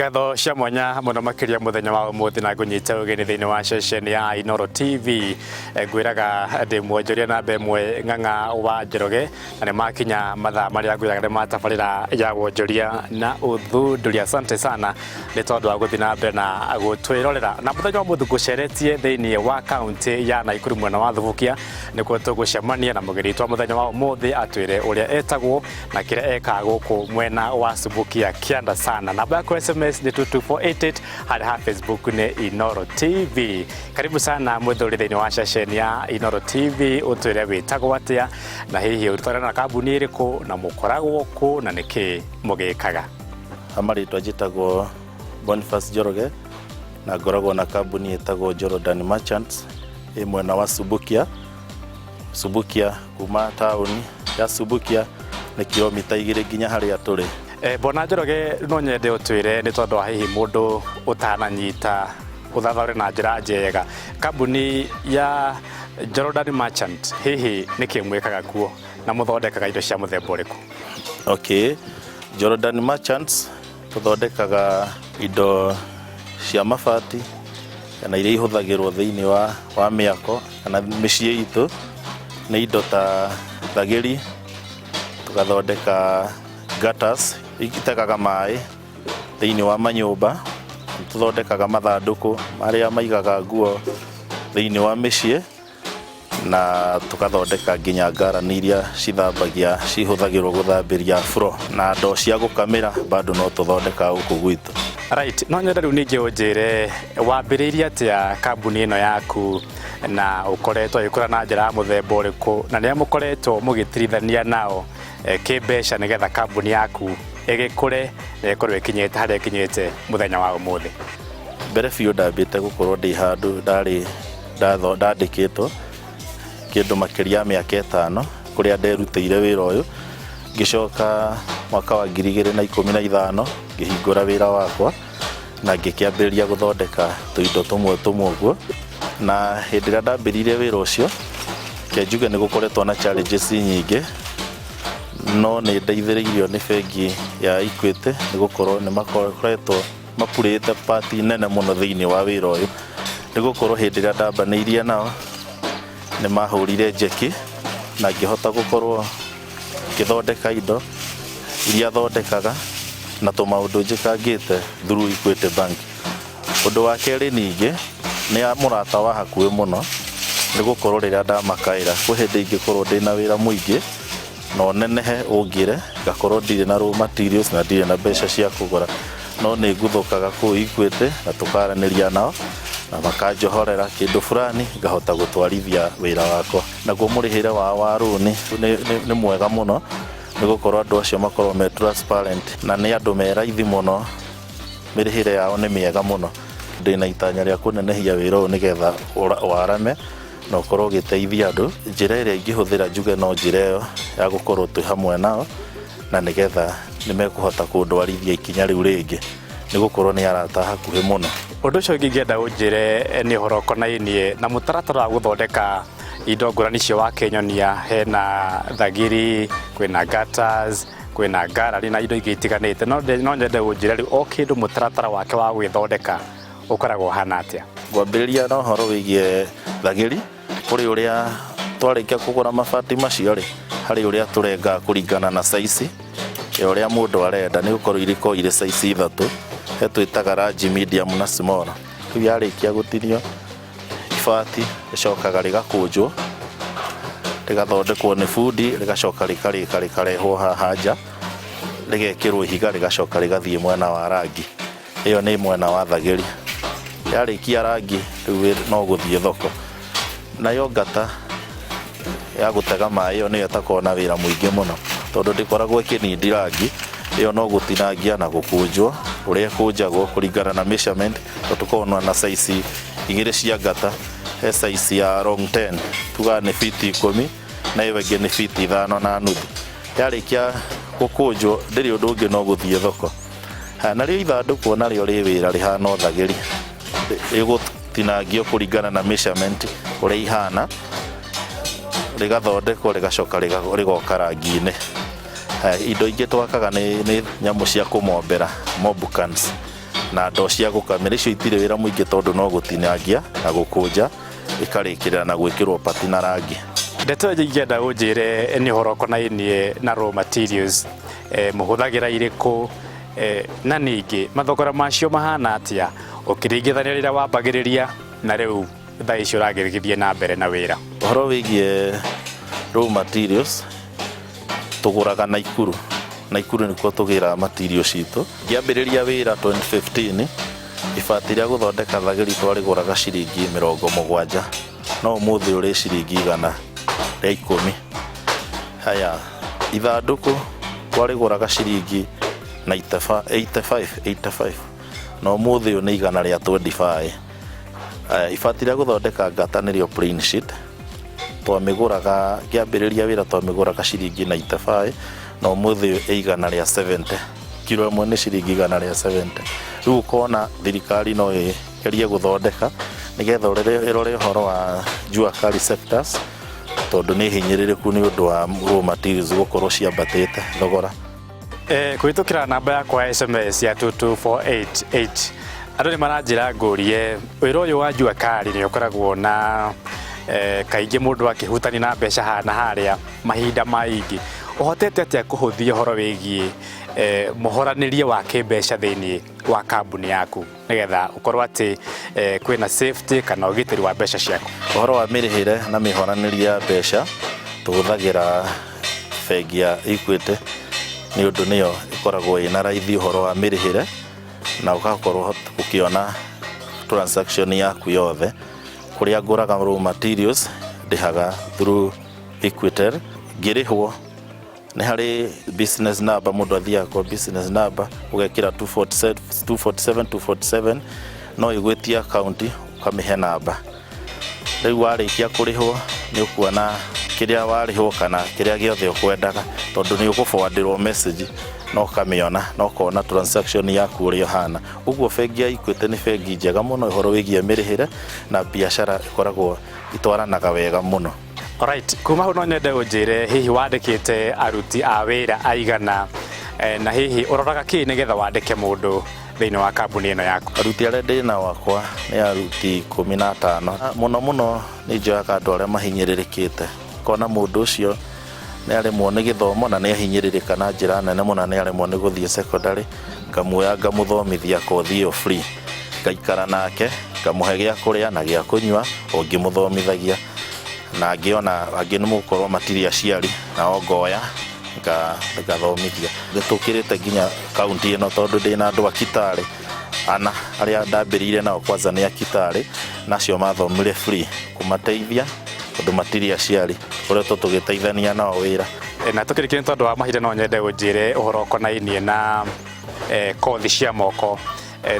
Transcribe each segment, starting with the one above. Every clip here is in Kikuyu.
Ngatho cia mwanya muno makiria muthenya wa umuthi na ngunyite ugeni thiini wa ceceni ya Inoro TV. Ngwiraga ndi mwonjoria namba ĩmwe Ng'ang'a wa Njoroge, na nĩ makinya mathaa marĩa ngwiraga nĩ matabarĩra ya wonjoria na ũthundũri. Asante sana nĩ tondũ wa gũthiĩ na mbere na gũtwĩrorera. Na mũthenya wa ũmũthĩ ngũceretie thĩinĩ wa kaunti ya Naikuru, mwena wa Thubukia, nĩkuo tũgũcemania na mũgeni witũ wa mũthenya wa ũmũthĩ, atwĩre ũrĩa etagwo na kĩrĩa ekaga gũkũ mwena wa Subukia kĩanda sana. Namba yaku SMS nĩ 22488, harĩa ha Facebook nĩ Inoro TV. Karibu sana mwĩthũri thĩinĩ wa ceceni ya Inoro TV, ũtwĩre wĩtagwo atĩa na hihi ũrutana na kambuni ĩrĩkũ na mũkoragwo kũ na nĩkĩ mũgĩkaga. Marĩtwa njĩtagwo Boniface Njoroge na ngoragwo na kambuni ĩtagwo Jordan Merchants ĩ mwena wa Subukia. Subukia, kuma taũni ya Subukia nĩ kilomita 2 nginya harĩa tũrĩ. Bwana Njoroge, no nyende ũtwĩre, nĩ tondũ wa hihi mũndũ ũtananyita ũthathaũre na njĩra njega, kambuni ya Jordan Merchant hihi nĩkĩ mwĩkaga kuo na mũthondekaga indo cia mũthemba ũrĩkũ? Okay, Jordan Merchants tũthondekaga indo cia mabati kana iria ihũthagĩrwo thĩinĩ wa mĩako kana mĩciĩ itũ. Nĩ indo ta thagĩri, tũgathondeka gutters itegaga maĩ thĩinĩ wa manyũmba, tũthondekaga mathandũkũ marĩa maigaga nguo thĩinĩ wa mĩciĩ, na tũgathondeka nginya ngarani iria cithambagia, cihũthagĩrwo gũthambĩria floor, na ndoo cia gũkamĩra bado no tũthondekaga gũkũ gwitũ. Right, no nyende rĩu ningĩ ũnjĩre wambĩrĩirie atĩa kambuni ĩno yaku na ũkoretwo ĩgĩkũra na njĩra ya mũthemba ũrĩkũ, na nĩa mũkoretwo mũgĩtirithania nao kĩmbeca nĩgetha kambuni yaku ĩgĩkũre na ĩkorwo ĩkinyĩte harĩa ĩkinyĩte mũthenya wa ũmũthĩ. Mbere biũ ndambĩte gũkorwo ndĩ handũ ndarĩ ndandĩkĩtwo kĩndũ makĩria ya mĩaka 5, kũrĩa nderutĩire wĩra ũyũ. Ngĩcoka mwaka wa 2015 ngĩhingũra wĩra wakwa na ngĩkĩambĩrĩria gũthondeka tũindo tũmwe tũmwe ũguo. Na hĩndĩ ĩrĩa ndambĩrĩirie wĩra ũcio, reke njuge nĩ gũkoretwo na challenges nyingĩ, no nĩ ndeithĩrĩirio nĩ bengi ya Equity, nĩ gũkorwo nĩ makoretwo mapurĩte part nene mũno thĩinĩ wa wĩra ũyũ, nĩ gũkorwo hĩndĩ ĩrĩa ndambanĩirie nao nĩ mahũrire njeki na ngĩhota gũkorwo ngĩthondeka indo iria thondekaga na tũmaũndũ njĩkangĩte through Equity Bank. Ũndũ wa kerĩ, ningĩ nĩ mũrata wa hakuhĩ mũno, nĩ gũkorwo rĩrĩa ndamakaĩra, kwĩ hĩndĩ ingĩkorwo ndĩna wĩra mũingĩ na ũnenehe ũngĩre, ngakorwo ndirĩ na raw materials na ndirĩ na mbeca cia kũgũra, no nĩ nguthũkaga kũu Equity na tũkaranĩria nao na makanjohorera kĩndũ fulani, ngahota gũtwarithia wĩra wakwa. Naguo mũrĩhĩre wao wa rũni nĩ mwega mũno, nĩ gũkorwo andũ acio makoragwo me transparent na nĩ andũ me raithi mũno, mĩrĩhĩre yao nĩ mĩega mũno. Ndĩna itanya rĩa kũnenehia wĩra ũyũ nĩgetha warame na ũkorwo ũgĩteithia andũ. Njĩra ĩrĩa ingĩhũthĩra, njuge no njĩra ĩyo ya gũkorwo twĩ hamwe nao, na nĩgetha nĩ mekũhota kũndwarithia ikinya rĩu rĩngĩ, nĩ gũkorwo nĩ arata hakuhĩ mũno. Ũndũ ũcio ũngĩ ingĩenda ũnjĩre nĩ ũhoro ũkonainie na mũtaratara wa gũthondeka indo ngũrani icio wakĩnyonia, hena thagiri, kwĩna gutters, kwĩna ngarari na indo ingĩ itiganĩte. No nyende ũnjĩre rĩu o kĩndũ mũtaratara wake wa gwĩthondeka ũkoragwo ũhana atĩa. Ngwambĩrĩria na ũhoro wĩgiĩ thagĩri. Kũrĩ ũrĩa twarĩkia kũgũra mabati macio rĩ, harĩ ũrĩa tũrengaga kũringana na size ya ũrĩa mũndũ arenda, nĩ gũkorwo irĩkoragwo irĩ size ithatũ, he twĩtaga large, medium na small. Rĩu yarĩkia gũtinio ibati, rĩcokaga rĩgakũnjwo, rĩgathondekwo nĩ bundi, rĩgacoka rĩkarĩka, rĩkarehwo haha nja, rĩgekĩrwo ihiga, rĩgacoka rĩgathiĩ mwena wa rangi. Ĩyo nĩ mwena wa thagĩri. Yarĩkia rangi, rĩu no gũthiĩ thoko. Nayo ngata ya gũtega maĩ, ĩyo nĩyo ĩtakoragwo na wĩra mũingĩ mũno, tondũ ndĩkoragwo ĩkĩnindi rangi. Ĩyo no gũtinangia na gũkũnjwo ũrĩa ĩkũnjagwo kũringana na measurement, tondũ tũkoragwo na size igĩrĩ cia ngata. He size ya long 10, tugaga nĩ fiti 10, na ĩyo ĩngĩ nĩ fiti 5.5. Yarĩkia gũkũnjwo, ndĩrĩ ũndũ ũngĩ no gũthiĩ thoko. Narĩo ithandũkũ narĩo rĩ wĩra rĩhana o thagĩri, rĩgũtinangio kũringana na measurement ũrĩa ihana, rĩgathondekwo, rĩgacoka rĩgoka rangi-inĩ. Indo ingĩ twakaga nĩ nyamũ cia kũmombera, mop cans. Na ndoo cia gũkamĩra icio itirĩ wĩra mũingĩ tondũ no gũtinangia na gũkũnja, ĩkarĩkĩrĩra na gwĩkĩrwo pati na rangi. Ndeto ĩngĩ ingĩenda ũnjĩre nĩ ũhoro ũkonainie na raw materials, mũhũthagĩra irĩkũ, na ningĩ mathogora macio mahana atĩa ũkĩringithania rĩrĩa wambagĩrĩria na rĩu thaa ici ũragĩthiĩ na mbere na wĩra? Ũhoro wĩgiĩ raw materials, tũgũraga Naikuru. Naikuru nĩkuo tũgĩraga material citũ. Ngĩambĩrĩria wĩra 2015, ibati rĩa gũthondeka thagĩri twarĩgũraga ciringi 70, no ũmũthĩ ũrĩ ciringi 110. Haya, ithandũkũ twarĩgũraga ciringi 85, 85, na ũmũthĩ ũyũ nĩ 125. Aya, ibati rĩa gũthondeka ngata nĩrĩo plain sheet, twamĩgũraga ngĩambĩrĩria wĩra twamĩgũraga ciringi 95, na ũmũthĩ ũyũ ĩ 170. Kiro ĩmwe nĩ ciringi 170. Rĩu ũkona thirikari no ĩgerie gũthondeka nĩgetha ĩrore ũhoro wa jua kali sectors, tondũ nĩ hinyĩrĩrĩku nĩ ũndũ wa raw materials gũkorwo ciambatĩte thogora. Kũhĩtũkĩra namba yakwa ya SMS ya 22488, andũ nĩ maranjĩra ngũrie wĩra ũyũ wa jua kali nĩ ũkoragwo na kaingĩ mũndũ akĩhutania na mbeca haha na harĩa mahinda maingĩ. Ũhotete atĩa kũhũthia ũhoro wĩgiĩ mũhoranĩrie wa kĩmbeca thĩinĩ wa kambuni yaku nĩgetha ũkorwo atĩ kwĩna safety kana ũgitĩri wa mbeca ciaku? Ũhoro wa mĩrĩhĩre na mĩhoranĩrie ya mbeca, tũhũthagĩra bengi ya Equity nĩ ũndũ nĩyo ĩkoragwo ĩna raithi ũhoro wa mĩrĩhĩre, na ũgakorwo ũkĩona transaction yaku yothe. Kũrĩa ngũraga raw materials ndĩhaga through Equitel. Ngĩrĩhwo nĩ harĩ business number, mũndũ athiaga kwa business number ũgekĩra 247 247 247, no ĩgwĩtie account ũkamĩhe namba. Rĩu warĩkia kũrĩhwo nĩ ũkuona kĩrĩa warĩhwo kana kĩrĩa gĩothe ũkwendaga, tondũ nĩ ũkũforwardĩrwo message na ũkamĩona na ũkona transaction yaku ũrĩa ũhana. Ũguo bengi ya Equity nĩ bengi njega mũno ũhoro wĩgiĩ mĩrĩhĩre na biacara, ĩkoragwo itwaranaga wega mũno. Alright, kuma hau no nyende ũnjĩre hihi wandĩkĩte aruti a wĩra aigana, na hihi ũroraga kĩ nĩgetha wandĩke mũndũ thĩinĩ wa kambuni ĩno yaku? Aruti arĩa ndĩ nao akwa nĩ aruti 15. Mũno mũno nĩ njoyaga andũ arĩa mahinyĩrĩrĩkĩte, kona mũndũ ũcio nĩ aremwo nĩ gĩthomo na nĩ ahinyĩrĩrĩka na njĩra nene mũno, nĩ aremwo nĩ gũthiĩ secondary, ngamuoya ngamũthomithia kothi ĩyo free, ngaikara nake, ngamũhe gĩa kũrĩa na gĩa kũnyua o ngĩmũthomithagia. Na angĩ ona angĩ nĩ mũgũkorwo matirĩ aciari, nao ngoya ngathomithia. Nĩ tũkĩrĩte nginya kaunti ĩno tondũ ndĩna andũ a Kitale ana arĩa ndambĩrĩirie nao kwanza nĩ a Kitale, na acio mathomire free kũmateithia tondũ matirĩ aciari, koretwo tũgĩteithania nao wĩra. Na tũkĩrĩkia, nĩ tondũ wa mahinda, no nyende ũnjĩre ũhoro ũkonainie na kothi cia moko.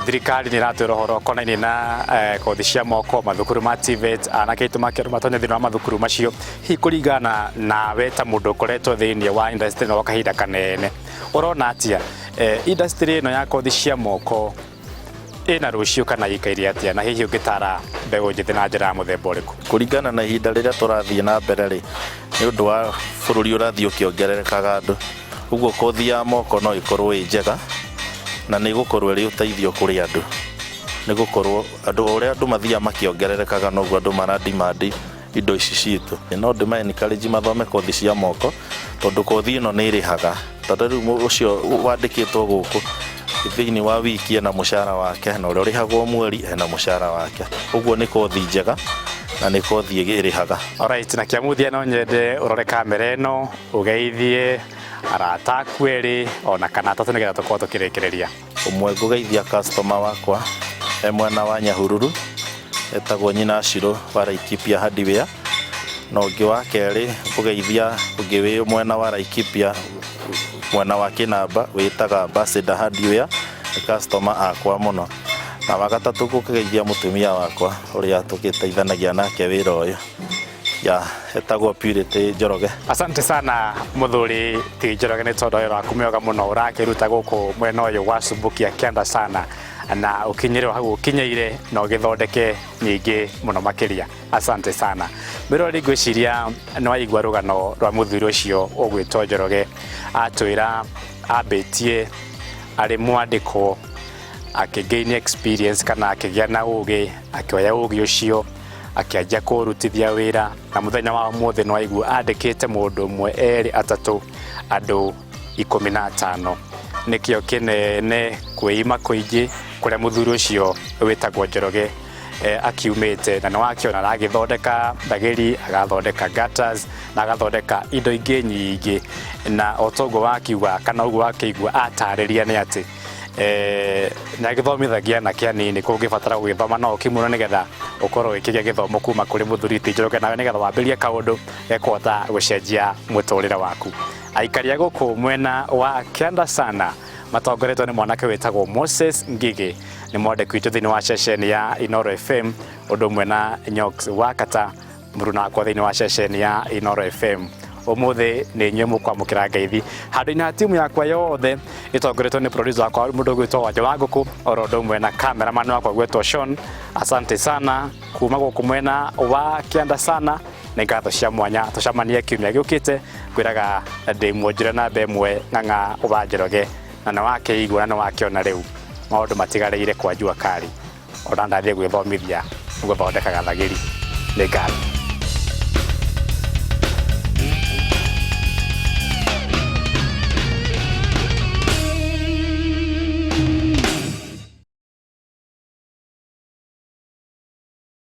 Thirikari nĩ ĩratwĩra ũhoro ũkonainie na kothi cia moko, mathukuru ma TVET, anake aitũ makĩrwo matonye thĩinĩ wa mathukuru macio. Hihi kũringana nawe ta mũndũ ũkoretwo thĩinĩ wa industry ĩno gwa kahinda kanene, ũrona atĩa industry ĩno ya kothi cia moko ĩna rũciũ kana ĩikaire atĩa, na hihi ũngĩtara mbeũ njĩthĩ na njĩra ya mũthemba ũrĩkũ? Kũringana na ihinda rĩrĩa tũrathiĩ na mbere rĩ, nĩ ũndũ wa bũrũri ũrathiĩ ũkĩongererekaga andũ, ũguo kothi ya moko no ĩkorwo ĩ njega na nĩ ĩgũkorwo ĩrĩ ũteithio kũrĩ andũ, nĩ gũkorwo andũ o ũrĩa andũ mathiaga makĩongererekaga noguo andũ mara demand indo ici citũ. No ndĩma encourage mathome kothi cia moko tondũ kothi ĩno nĩ ĩrĩhaga, tondũ rĩu ũcio wandĩkĩtwo gũkũ thĩinĩ wa wiki ena mũcara wake, na ũrĩa ũrĩhagwo mweri ena mũcara wake. Ũguo nĩ kothi njega na nĩ kothi ĩrĩhaga. Alright, na kĩamuthia no nyende ũrore kamera ĩno, ũgeithie arata aku erĩ ona kana atatũ nĩgetha tũkorwo tũkĩrĩkĩrĩria. Ũmwe ngũgeithia customer wakwa e mwena wa Nyahururu, etagwo Nyina Shiro wa Laikipia Hardware, na ũngĩ wa kerĩ ngũgeithia ũngĩ wĩ mwena wa Laikipia, mwena wa Kĩnamba, wĩtaga Ambassador Hardware, nĩ customer akwa mũno. Na wa gatatũ ngũkĩgeithia mũtumia wakwa ũrĩa tũgĩteithanagia nake wĩra ũyũ, ya etagwo Purity Njoroge. Asante sana muthuri ti Njoroge nĩ tondũ wĩra waku mwega mũno ũrakĩruta gũkũ mwena ũyũ wa Subukia kĩanda sana, na ũkinyĩre hau ũkinyĩire na ũgĩthondeke nyingĩ mũno makĩria. Asante sana. Mwĩroreri, ngwĩciria nĩ waigua rũgano rwa mũthuri ũcio ũgwĩtwo Njoroge. Atwĩra ambĩtie arĩ mwandĩkwo, Akĩ gain experience kana akĩgĩa na ũgĩ, akĩoya ũgĩ ũcio akĩanjia kũrutithia wĩra, na mũthenya wa ũmũthĩ no aigua andĩkĩte mũndũ ũmwe, erĩ, atatũ, andũ 15. Nĩkĩo kĩnene kwĩima kũingĩ kũrĩa mũthuri ũcio wĩtagwo Njoroge akiumĩte, na nĩ wakĩona aragĩthondeka thagĩri, agathondeka gutters na agathondeka indo ingĩ nyingĩ. Na o toguo wakiuga kana ũguo wakĩigua atarĩria nĩ atĩ nĩ agĩthomithagia anake anini. Kũngĩbatara gũgĩthoma no ũkĩmuona nĩgetha ũkorwo ũkĩgĩa gĩthomo kuma kũrĩ mũthuri ti Njoroge, nawe nĩgetha wambĩrĩrie kaũndũ gekũhota gũcenjia mũtũrĩre waku. Aikari a gũkũ mwena wa Kĩanda sana matongoretwo nĩ mwanake wĩtagwo Moses Ngigĩ, nĩ mwandĩki witũ thĩinĩ wa ceceni ya Inoro FM, ũndũ ũmwe na Nyox Wakata, mũruna wakwa thĩinĩ wa ceceni ya Inoro FM. Ũmũthĩ nĩ inyuĩ mũkwamũkĩra ngeithi handũ-inĩ ha timu yakwa yothe ĩtongoretwo nĩ producer wakwa mũndũ ũgwĩtwo Wanja wa Ngũkũ, oro ũndũ ũmwe na cameraman wakwa gwĩtwo Sean. Asante sana kuma gũkũ mwena wa Kĩanda sana, nĩ ngatho cia mwanya. Tũcemanie kiumia gĩũkĩte. Ngwĩraga ndĩ mwonjore namba ĩmwe Ng'ang'a wa Njoroge, na nĩ wakĩigua na nĩ wakĩona rĩu maũndũ matigarĩire kwa jua kali, ona ndathiĩ gwĩthomithia gũthondeka gathagĩri. Nĩ ngatho.